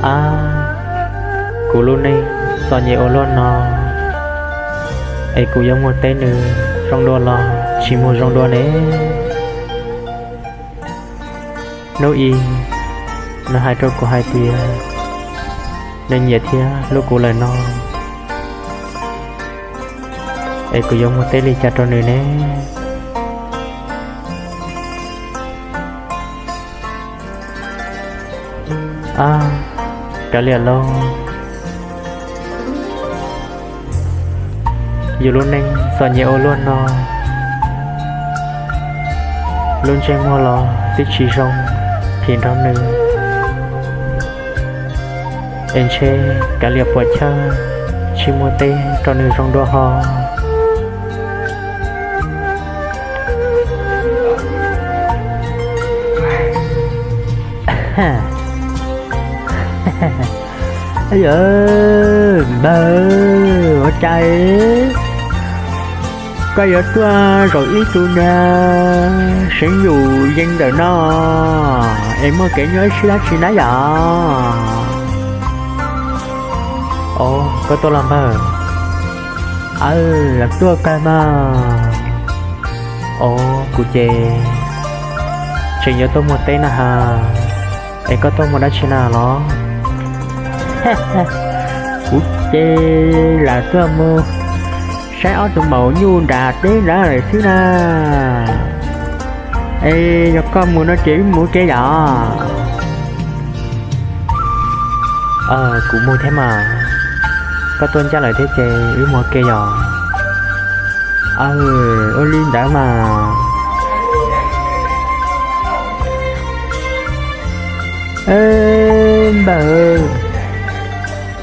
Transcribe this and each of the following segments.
Ab, kuv lub neej txom nyem ua luaj no, es kuv yuav mus teb nws zoo dua los tsis mus zoo dua ne? Hnub ib, nws hais rau kuv hais tias nws nyiam thiab hlub kuv lawm no, es kuv yuav mus teb li cas rau nws ne? Ab, kav liam lauj, yus lub neej txom nyem ua luaj no, lub ntsej muag los twb tsis zoo, phim nrog nws, es ntshe kav liam puam chawj tsis mus teb rau nws zoo dua ho. Yawg npawg, ua cas koj yuav tuaj zaum ib tug niag seev yus yees ntawm no es muaj kev nyuaj siab dab tsi na yom? Os, koj tuaj los npawg? Aw, los tuaj kawg mas. Os, kuv ces tseem yuav tuaj mus teb na has, es koj tuaj mus dab tsi na los? Kuv ces lam tuaj mus saib ob tug maum nyuj nram teb nrad lawm xwb na. Es yog koj mus no ces wb mus ua ke yom? Kuv mus thiab mas, koj tuaj ncaj lawm thiab ces wb mus ua ke yom? Aw, ua li ntawd mas. Npawg,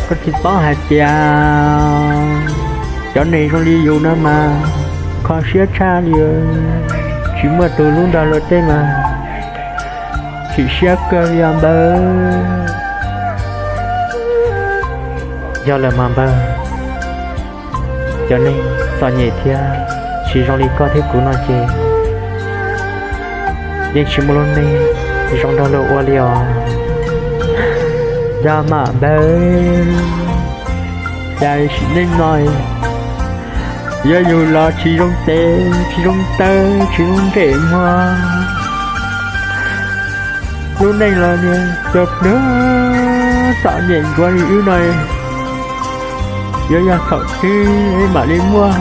koj tsis paub hais tias cov neeg zoo li yus no mas kho siab tshaj li, tsis muaj tus hlub nrog luag tej mas chim siab kawg li os npawg. Yog lawm mas npawg, cov neeg txom nyem thiab tsis zoo li koj thiab kuv no ces yeej tsis muaj lub neej zoo nrog luag ua li os. Yog mas npawg, cas sim neej no yog yus los tsis zoo tes tsis zoo taw tsis zoo ntsej muag, lub neej los niag cov neeg txom nyem ncuav li wb no, yuav yog thaum twg mam li muaj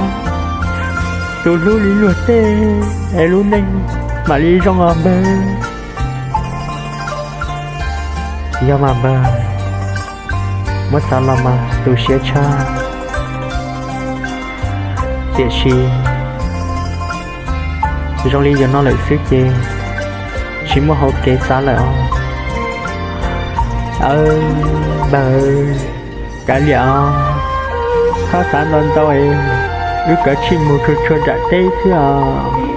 tus hlub li luag tej es lub neej mam li zoo os npawg. Yog mas npawg, muab xav los mas tu siab tshaj, tiam sis zoo li yus no lawm xwb ces tsis muaj hauv kev xav lawm os. Aw npawg, kav liam os, txhob xav ntau ntau, wb kav tsij mus txhua txhua nram teb xwb os.